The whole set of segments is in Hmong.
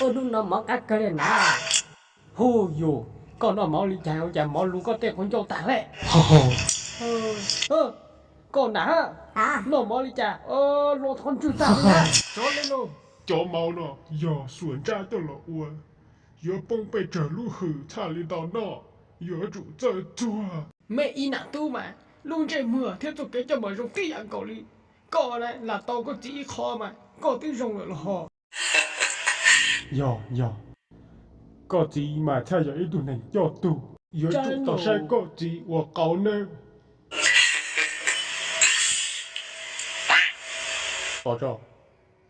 Ua hnub no mov qab kawg li na. Hu yus, koj noj mov li cas ua cas mov luv koj tej qhov ncauj tag lawm. Koj na, noj mov li cas luv qhov ntswg tag li na. Cov mov no yog xuas ntsaj coj los ua, yuav poob pej tsawg lub hws txhaj li tau noj, yuav tsum txawj txuag. Me ib nam tub mas lub ntsej muag thiab txoj kev coj mas zoo tib yam nkaus li. Koj na lam tau koj txiv ib qho mas koj twb zoo lawm los hos. Yog yog, koj txiv mas txhaj yog ib tug neeg coj tug, yuav tsum tau saib koj txiv ua qauv nawb.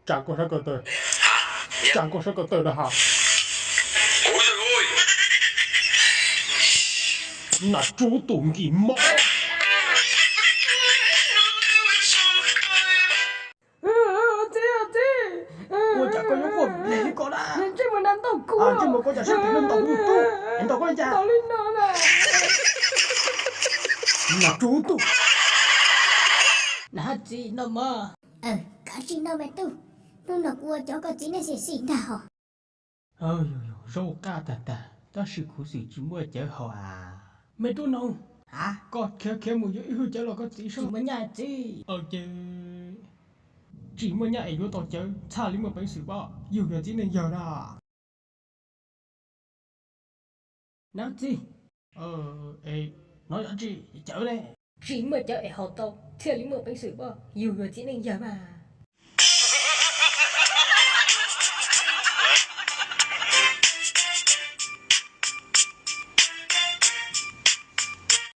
Tsa koj sab ko taw, tsa koj sab ko taw na ha. Nas tsuv tus nkis mob. Txiv, txiv, ua cas koj yuav quaj vim li ko na? Ntsej muag na ntaus kuv, ntsej muag koj cas siab phem luaj ntaus kuv tus tub, ntaus koj li cas? Ntaus li no na. Nas tsuv tus. Na hab txiv noj mov. Kav tsij noj me tub, hnub no kuv ua cov koj txiv neej xim xim ntag hos. Yog yog, zaub qab tag tag tab sis khuv xim tsis muaj cawv haus a. Me tub noog, koj khiav khiav mus yuav ib hwj cawv los koj txiv seb muaj nyaj txiv. Ces tsis muaj nyaj es yuav tau cawv txhaj li muaj peev xwm pab yug yog txiv neej yawg na. Nab txiv, hnov yog tsis cawv ne. Tsis muaj cawv es haus tau thiaj li muaj peev xwm pab yug yog txiv neej yawg mas.